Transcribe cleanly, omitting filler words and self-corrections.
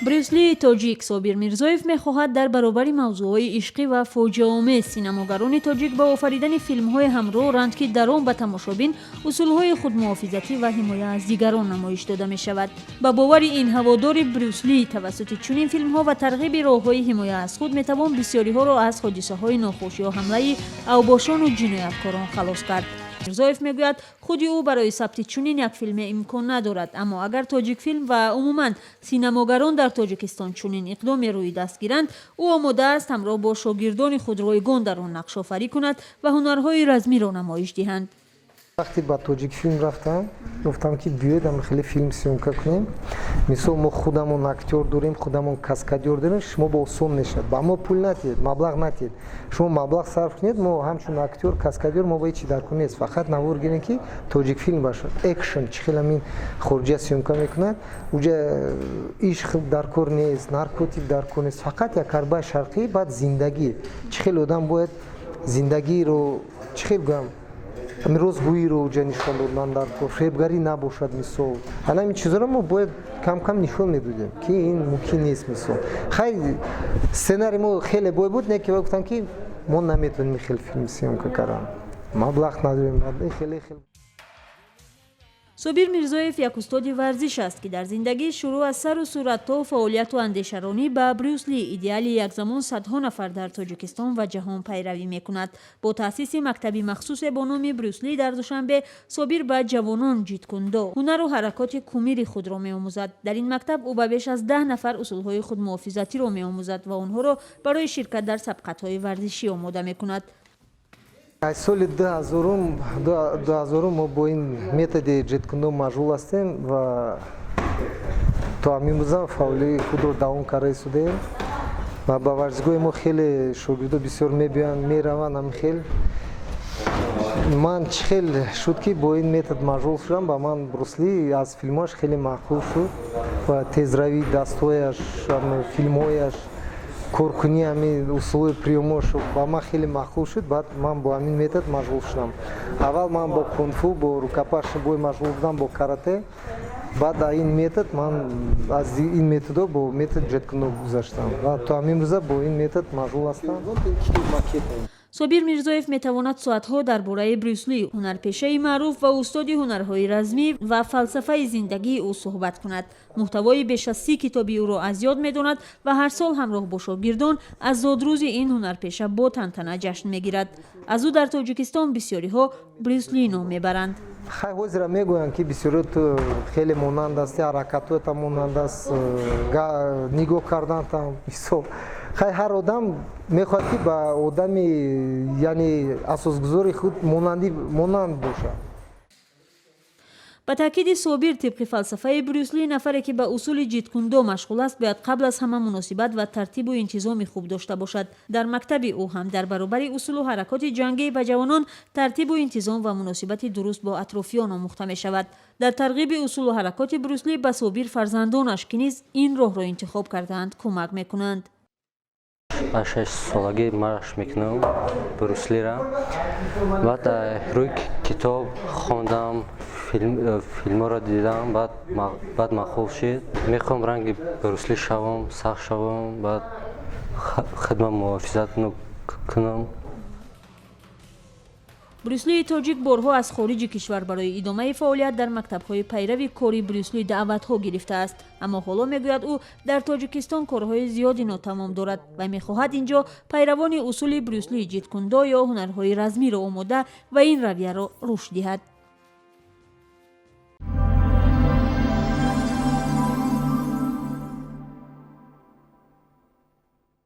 Брюслии тоҷик Собир Мирзоев мехоҳад дар баробари мавзӯъҳои ишқӣ ва фоҷиаомез синамогарони тоҷик ба офаридани филмҳое ҳамроҳ ранд, ки дар он ба тамошобин усулҳои худмуҳофизатӣ ва ҳимоя аз дигарон намоиш дода мешавад. Ба бовари ин ҳаводори Брюсли, тавассути чунин филмҳо ва тарғиби роҳҳои ҳимоя аз худ метавон бисёриҳоро аз ҳодисаҳои нохуш ё ҳамлаи авбошону ҷинояткорон халос кард. Мирзоев мегӯяд, худи ӯ барои сабти чунин як филме имкон надорад, аммо агар Тоҷикфилм ва умуман синамогарон дар Тоҷикистон чунин иқдоме рӯи даст гиранд, ӯ омода аст ҳамроҳ бо шогирдони худ ройгон дар он нақшофарӣ кунад ва ҳунарҳои размиро намоиш диҳанд. Вақте ба Тоҷикфилм рафтам, гуфтам, ки биёед, ам хеле филм съёмка кунем. Мисол, мо худамон актёр дорем, худамон каскадёр дорем, шумо ба осон мешавад. Ба мо пул натиҳед, маблағ натиҳед, шумо маблағ сарф кунед. Мо ҳамчун актёр, каскадёр, мо ба ҳечи дар кор нест, фақат навор гирем, ки Тоҷикфилм бошад. Экшн чӣ хел ҳамин хориҷия съёмка мекунад, уҷа ишқ дар кор нест, наркотик дар кор нест, фақат як карбаи шарқӣ, баъд зиндагӣ, чӣ хел одам бояд зиндагиро, чӣ хел гӯям, ҳамин ростгӯиро уҷа нишон додан дар кор, фиребгарӣ набошад. Мисол, ана ҳамин чизоро мо бояд кам кам нишон медодем, ки ин мумкин нест. Мисол, хай, сценарий мо хеле бой буд, не ки гуфтам, ки мо наметавонем хеле филм съёмка кардан, маблағ надорем, хеле хел. Собир Мирзоев як устоди варзиш аст, ки дар зиндагӣ шурӯъ аз сару сурат то фаъолияту андешаронӣ ба Брюсли, идеали якзамон садҳо нафар дар Тоҷикистон ва ҷаҳон, пайравӣ мекунад. Бо таъсиси мактаби махсусе бо номи Брюсли дар Душанбе, Собир ба ҷавонон ҷиткундо, ҳунару ҳаракоти кумири худро меомӯзад. Дар ин мактаб ӯ ба беш аз 10 нафар усулҳои худмуҳофизатиро меомӯзад ва онҳоро барои ширкат дар сабқатҳои варзишӣ омода мекунад. Аз соли 2000-ум мо бо ин методи ҷиткундо машғул ҳастем ва то ҳамин рӯзам фаъолияти худро давом карда истодаем ва ба варзишгоҳи мо хеле шогирдо бисёр мебиёянд, мераванд. Ҳамин хел ман чӣ хел шуд, ки бо ин метод машғул шудам? Ба ман Брусли аз филмҳояш хеле маъқул шуд ва тезравии дастҳояш, филмҳояш, коркунӣ, ҳамин усулҳои приёмош ба ман хеле маъқул шуд. Баъд ман бо ҳамин метод машғул шудам. Аввал ман бо кунфу, бо рукопашный бой машғул будам, бо карате. Баъд ин метод, ман аз ин методҳо бо метод ҷеткундо гузаштам ва то ҳамин рӯза бо ин метод машғул ҳастам. Собир Мирзоев метавонад соатҳо дар бораи Брюсли, ҳунарпешаи маъруф ва устоди ҳунарҳои размӣ, ва фалсафаи зиндагии ӯ суҳбат кунад. Муҳтавои беш аз 30 китоби ӯро аз ёд медонад ва ҳар сол ҳамроҳ бо шогирдон аз зодрӯзи ин ҳунарпеша бо тантана ҷашн мегирад. Аз ӯ дар Тоҷикистон бисёриҳо Брюсли ном мебаранд. Хай, ҳозира мегӯянд, ки бисёриё ту хеле монанд асти, ҳаракатҳоятам монанд аст, нигоҳ кардантам. Мисол, хай, ҳар одам мехоҳад, ки ба одами, яъне асосгузори худ монанд бошад. Ба таъкиди Собир, тибқи фалсафаи Брюсли, нафаре, ки ба усули ҷиткундо машғул аст, бояд қабл аз ҳама муносибат ва тартибу интизоми хуб дошта бошад. Дар мактаби ӯ ҳам дар баробари усулу ҳаракоти ҷангӣ ба ҷавонон тартибу интизом ва муносибати дуруст бо атрофиён омӯхта мешавад. Дар тарғиби усулу ҳаракоти Брюсли ба Собир фарзандонаш, ки низ ин роҳро интихоб кардаанд, кӯмак мекунанд. Аз 6 солагӣ машқ мекунам Бруслира. Баъд рӯи китоб хондам, филмҳоро дидам, баъд маъқул шид. Мехоҳам ранги Брусли шавам, сахт шавам, баъд худма муҳофизат кунам. Брюслии тоҷик борҳо аз хориҷи кишвар барои идомаи фаъолият дар мактабҳои пайрави кори Брюсли даъватҳо гирифтааст, аммо ҳоло, мегӯяд ӯ, дар Тоҷикистон корҳои зиёди нотамом дорад ва мехоҳад инҷо пайравони усули Брюсли, ҷиткундо ё ҳунарҳои размиро омода ва ин равияро рушд диҳад.